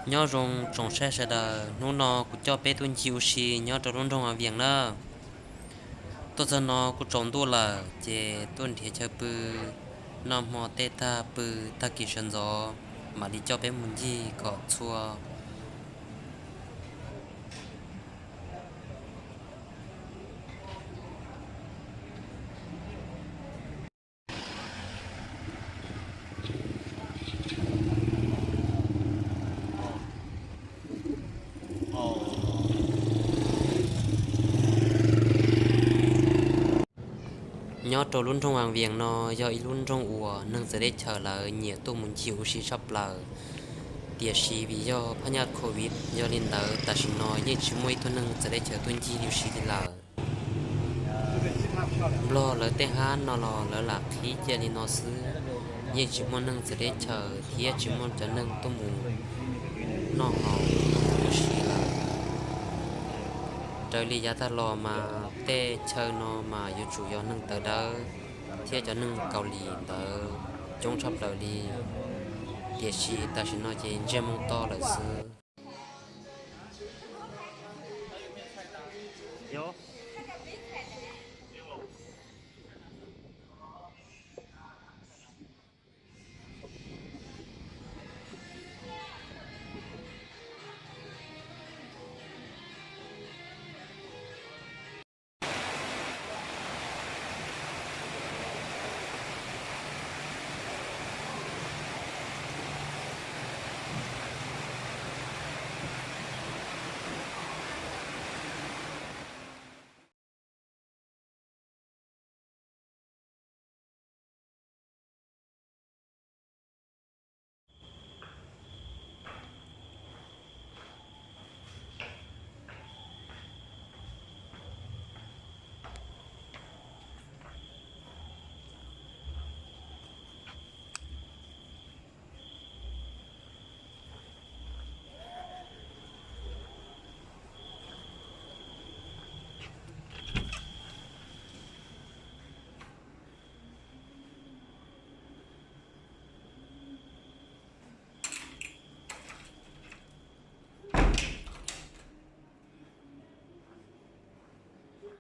Nyob zoo tsoom saib sawv daws, hnub no kuv coj peb tuaj ncig ua si nyob rau lub nroog Vias na. Tuaj txog no kuj tsaus ntuj lawm, ces tuaj nrhiav chaw pw noj hmo tej tag, pw tag kis sawv ntxov mam li coj peb mus ncig kom txhua. Nyob rau lub nroog Vaj Vias no yog ib lub nroog uas neeg txawv teb chaws lawv nyiam tuaj mus ncig ua si tshaj plaws, tiam sis vim yog phab nyaj covid, yog li ntawd tam sim no yeej tsis muaj ib tug neeg txawv teb chaws tuaj ncig ua si li lawm. Nplog lawv tej hab no los lawv lam qhib cia li no xwb, yeej tsis muaj neeg txawv teb chaws thiab tsis muaj cov neeg tuaj mus noj haus ua si lawm. Raws li yav tag los mas tej chaw no mas yuav tsum yog neeg tawv dawb thiab cov neeg Kaus Lim ntawd coob tshaj plaws li, tiam sis tam sim no ces ntsiag moo to lawm xwb.